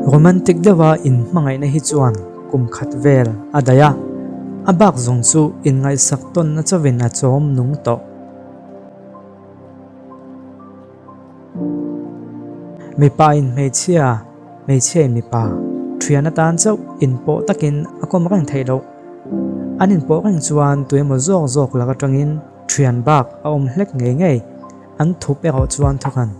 Romantic deuha inhmangaihna hi chuan kum khat vel a daih a, a bak zawng chu inngaihsak tawnna chauhin a chawm nung tawh. Mipa in hmeichhia, hmeichhia in mipa, thian atan chauh inpawh takin a kawm reng theih loh. An inpawh reng chuan tuemaw zawk zawk lak atangin thian bak a awm hlek ngei ngei, an thup erawh chuan thawkhan.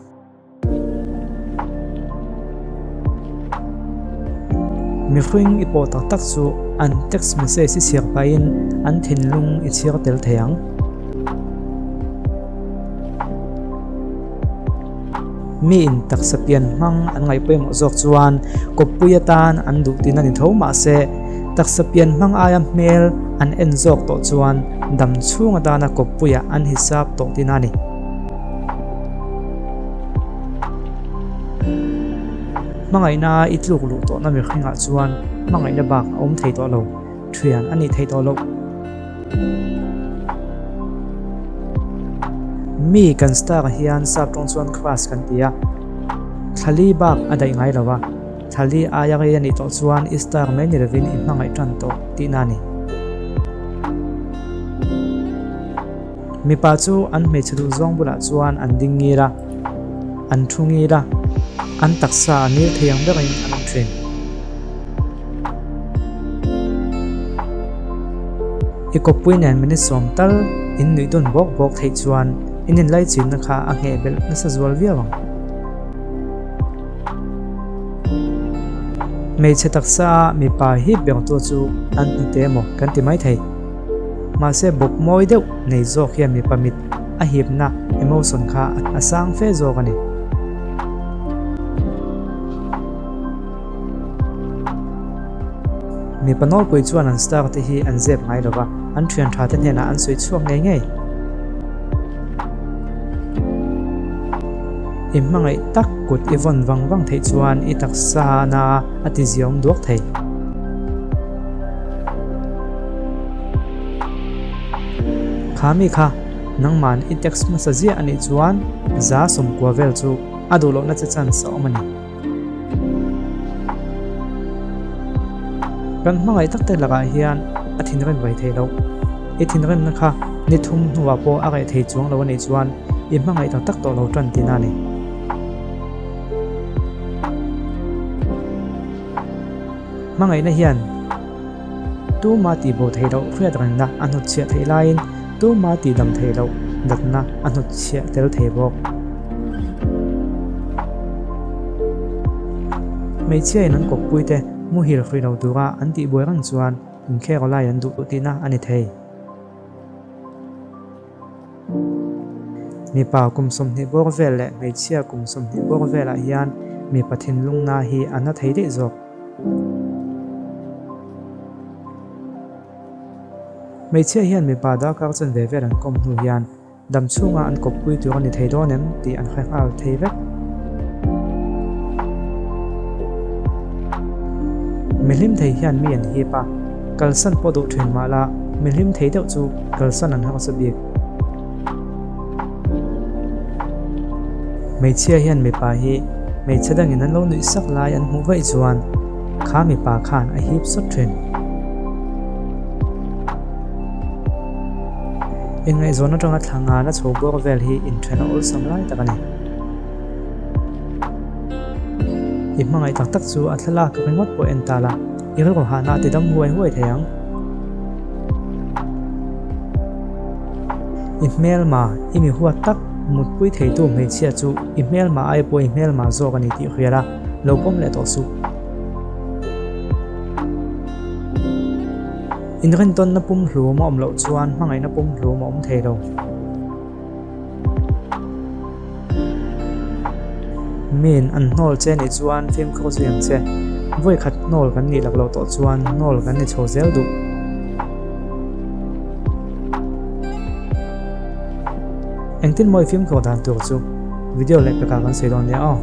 Mihring i pawh tak tak chu an text message i chhiar pahin an thinlung i chhiar tel thei ang. Miin taksa pian hmang an ngaih pawimawh zawk chuan kawppui atan an duh tihna ni tho mahse taksa pian hmang aia hmel an en zawk tawh chuan dam chhung atana kawppuiah an hisap tawh tihna a ni. Hmangaihna i tluk luh tawhna mihringah chuan hmangaihna bak a awm thei tawh lo, thian a nih thei tawh loh. Mi kan star hian sap tawng chuan crush kan ti a, thlali bak a daih ngai lo a, thlali aia rei a nih tawh chuan i star mai ni lovin i hmangaih tan tawh tihna a ni. Mipa chu an hmeichhe duh zawng bulah chuan an ding ngir a, an thu ngir a, an taksa a ngir thei ang berin an awm thin. I kawppui nen minute sawm tal in nuih dun bawk bawk theih chuan in inlaichinna kha a ngheh belh nasa zual viau ang. Hmeichhe taksa a mipa hip bertu chu an hnute emaw kan ti maithei. Mahse bawp mawi deuh nei zawk hian mipa mit a hipna emotion kha a sang fe zawk a ni. Mipa nawlpui chuan an star te hi an zep ngai lova, an thian tha te hnenah an sawi chhuak ngei ngei. I hmangaih tak kut i vawn vang vang theih chuan i taksa na a ti ziaawm duak thei. Kha mi kha nangman i text hmasa ziah anih chuan za sawmkua vel chu a duh lohna che chance a awm a ni. Kan hmangaih tak te lakah hian a thinrim vai thei loh. I thinrimna kha ni thum hnuah pawh a reh thei chuang lo anih chuan i hmangaih tak tak tawh lo tan tihna a ni. Hmangaihna hian tuma tihbo theih loh hriat rengna a hnutchhiah theih laiin tuma tihdam theih loh natna a hnutchhiah tel thei bawk. Hmeichhiain an kawppuite muhil hrui lo tura an tihbuai reng chuan inkhel lai an duh tihna a ni thei. Mipa kum 20 bawr vel leh hmeichhia kum 20 bawr velah hian mipa thinlungna hi a na thei daih zawk. Hmeichhia hian mipa darkar chanve vel an kawm hnu hian dam chhunga an kawppui tur a ni thei dawn em tih an hre nghal thei vek. Mihlim thei hian mi an hip a, kalsan pawh duh thin mah la mihlim thei deuh chu kalsan an harsa bik. Hmeichhia hian mipa hi hmeichhe dangin an lo nuih sak lai an hmuh vaih chuan kha mipa khan a hip sawt thin. Inngaihzawn atanga thla ngana chho bawr vel hi inthen a awlsam lai tak a ni. I hmangaih tak tak chu a thlalak ringawt pawh en ta la, i rilru hahna a ti dam huai huai thei ang. I hmelma, i mi huat tak, mutpui theitu hmeichhia chu i hmelma ai pawh i hmelma zawk a ni tih hriat a, lo pawm leh tawh suh. Inrintawnna pumhlum a awm loh chuan hmangaihna pumhlum a awm thei lo. Min an hnawl che nih chuan fimkhur zui ang che. Vawi khat hnawl kan nih lak loh tawh chuan hnawl kan ni chho zel duh. Engtin mawi fimkhur dan tur chu video leh pekah kan sawi dawn nia aw.